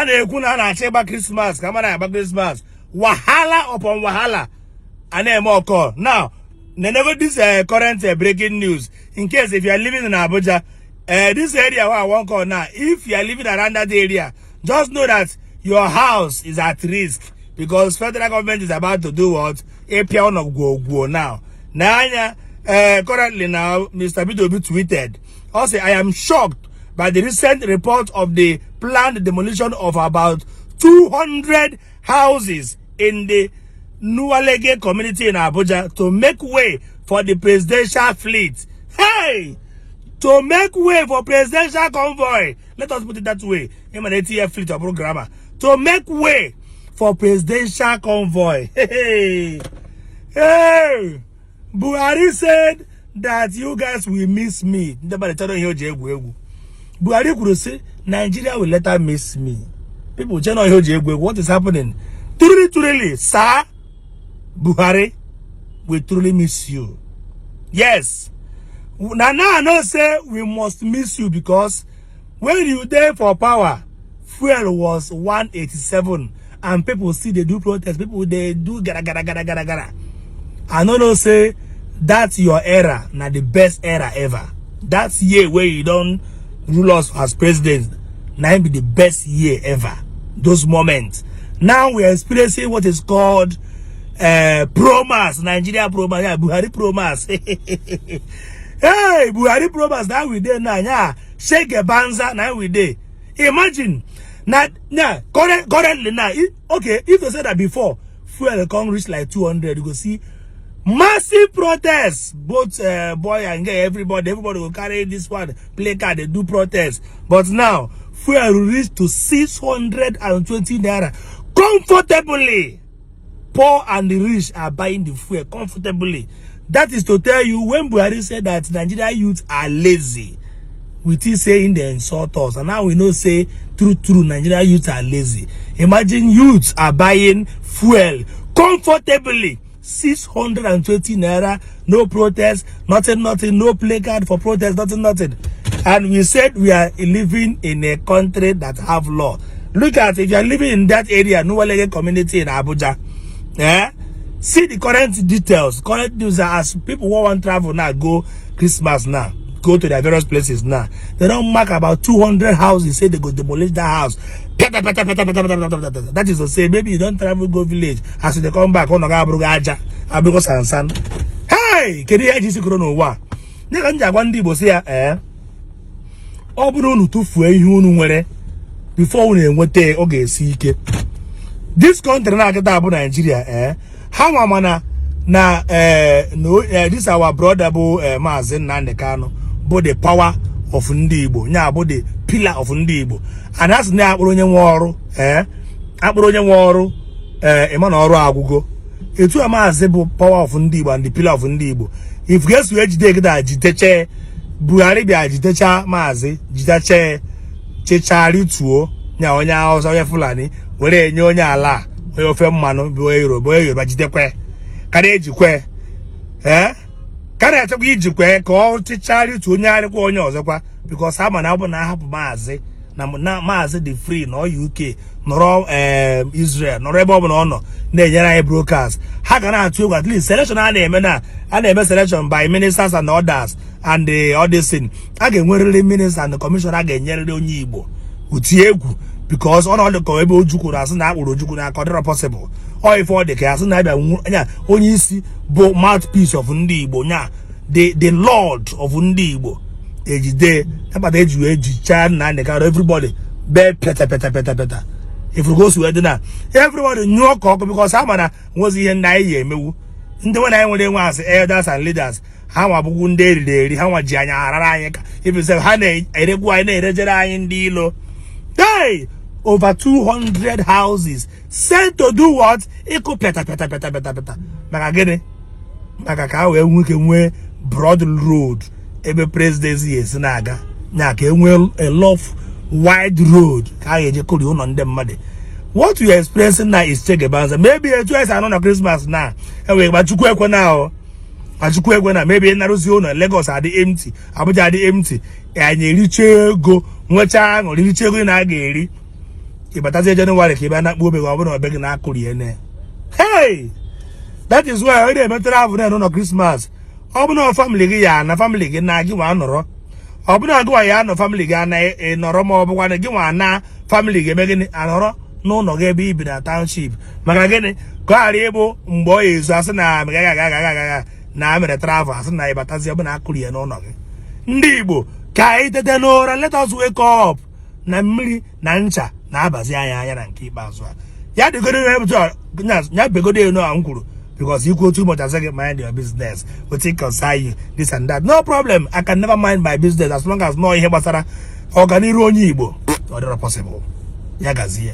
A na-ekwu na a na-achọ ịgba Christmas ka a mara agba Christmas. Wahala upon wahala a na-eme ọkọ. Now, nenego this current breaking news. In case if you are living in Abuja, this area where I wan call now, if you are living around that area, just know that your house is at risk because federal government is about to do what? Ịpịa ụlọ gwogwo now. N'anya, currently now, Mr. Peter Obi tweeted, also, "I am shocked by the recent report of the planned demolition of about 200 houses in the Nuwalege community in Abuja to make way for the presidential fleet." Hey! To make way for presidential convoy. Let us put it that way. Him and ATF fleet or grammar. To make way for presidential convoy. Hey! Hey! Buhari said that you guys will miss me. Ndị mmadụ chọrọ ihe o ji egwu egwu. Buhari kwuru sị, "Nigeria will later miss me." People che na ihe o ji egwu egwu. What is happening? Truly, truly, sir, Buhari will truly miss you. Yes. Now I know say we must miss you because when you dey for power, fuel was 187 and people still dey do protest. People dey do gara gara gara gara gara. I no know say that your era na the best era ever. That year wey you don rule us as president, na im be the best year ever. Those moments. Now we are experiencing what is called promas, Nigeria promas, yeah, Buhari promas. Hey, Buhari promas, now we dey now, yeah. Shege Banza, now we dey. Imagine, now, currently now, if, okay, if they said that before, fuel come reach like 200, you go see massive protests, both boy and girl, everybody will carry this one, play card, they do protest. But now, fuel reach to 620 naira comfortably. Poor and the rich are buying the fuel comfortably. That is to tell you, when Buhari said that Nigeria youths are lazy, we still saying they insult us. And now we know say true true, Nigeria youths are lazy. Imagine youths are buying fuel comfortably, 620 naira, no protest, nothing, nothing, no placard for protest, nothing, nothing. And we said we are living in a country that have law. Look at, if you are living in that area, Nuwalege community in Abuja, eh? See the current details, current news, as people who want travel now, go Christmas now, go to their various places now. They don mark about 200 houses, say they go demolish that house. Peta, peta, peta, peta, peta, peta, peta. That is to say, maybe you don travel go village, as they come back, ọ ga-abụrụ aja, abụrụ sansan. Hey! Kedu ihe eji isi koro n'ụwa? Nye ka m ji agwa ndị Igbo si ya, ee, ọ bụrụ unu tụfuo ihe unu nwere before unu enweta, ọ ga-esi ike. This country na-akịta abụ Nigeria, ee, ha nwa mana na ee no, this our brother bụ Maazị Nnamdi Kanu bụ the power of ndị Igbo, nya bụ the pillar of ndị Igbo. And a sị na akpụrụ onye nwe ọrụ, ee, akpụrụ onye nwe ọrụ, ee, ịma na ọrụ agwụgo. Etu a Maazị bụ power of ndị Igbo and the pillar of ndị Igbo, if ga-esi ejide egide jiteche Buhari bịa jitecha Maazị, jiteche checharị tuo nya onye Hausa, onye Fulani, were enye onye ala, onye ofe mmanụ bụ onye Yoruba, onye Yoruba jidekwe ka na-ejikwe, ee, ka na-echekwa ijikwe ka ọ chịcharị tuo onye arịkwa onye ọzọkwa, because ha ma na ọ bụ na ahapụ Maazị na Maazị dị free nọ UK, nọrọ ee Israel, nọrọ ebe ọ bụla ọ nọ na-enyere anyị broadcast, ha ga na-atụ egwu. At least selection a na-eme na a na-eme selection by ministers and others and the others thing, a ga-enwerịrị minister and the commissioner, a ga-enyerịrị onye Igbo utie egwu, because ọ nọdụ ka ebe Ojukwu na-asị na akpụrụ Ojukwu n'aka. Ọ dịrọ possible. Ọ ife ọ dị ka ya sị na abịa nya onye isi bụ mouthpiece of ndị Igbo, nya the lord of ndị Igbo, ejide akpata eji wee jichaa Nnamdi Kanu. Everybody bee pịata pịata pịata pịata ifurugo wee dị na everybody nyụọ ka ọkụ, because ha ma na nwezi ihe ndị anyị ya emewu. Ndị nwe na anyị nwere enwe asị elders and leaders, ha nwa bụkwu ndị eriri eri, ha nwa ji anyị arara anyị ka ifese ha na-erekwu anyị, na-erejere anyị ndị ilo. Hey! Over 200 houses sent to do what? Ịkụ pịata pịata pịata pịata pịata. Maka gịnị? Maka ka ha wee nwee ike nwee broad road ebe presidency esi na-aga, ya ka e nwee a love wide road ka a ga-eje kụrie ụlọ ndị mmadụ. What we are experiencing now is chegebanza. Maybe etu esi anọ na Christmas na enwere ma Chukwu ekwe na o ma Chukwu ekwe na maybe narụzi ụlọ Lagos adị empty, Abuja adị empty, anyị ericha ego, nwechaa aṅụrị, richa ego na a ga-eri. Ị batazie Jenụwarị ka ị bịa na-akpụ obe gị, ọ bụrụ na be gị na-akụri ene. Hey, that is why ọ na-eme travel na n'ụlọ Christmas. Ọ bụ na family gị ya na family gị na gị nwa nọrọ, ọ bụ na gị nwa ya nọ, family gị ana nọrọ, ma ọ bụkwa na gị nwa na family gị eme gịnị, anọrọ n'ụlọ gị ebe ibi na township. Maka gịnị? Ka ọ ghara ịbụ mgbe ọ ya ezu, asị na agaghị na mere travel, asị na ịbatazi, ọ bụ na akụri ya n'ụlọ gị. Ndị Igbo, ka anyị tete n'ụra. Let us wake up na mmiri na ncha na-abazi anyị anya na nke ikpeazụ a. Ya dịgodo ya begodo enu a m kwuru, because ikwu otu ụbọchị, asị gị, "Mind your business, wetin concern you?" this and that. No problem, I can never mind my business as long as nọ ihe gbasara ọganiru onye Igbo. Ọ dịrọ possible. Ya gazie.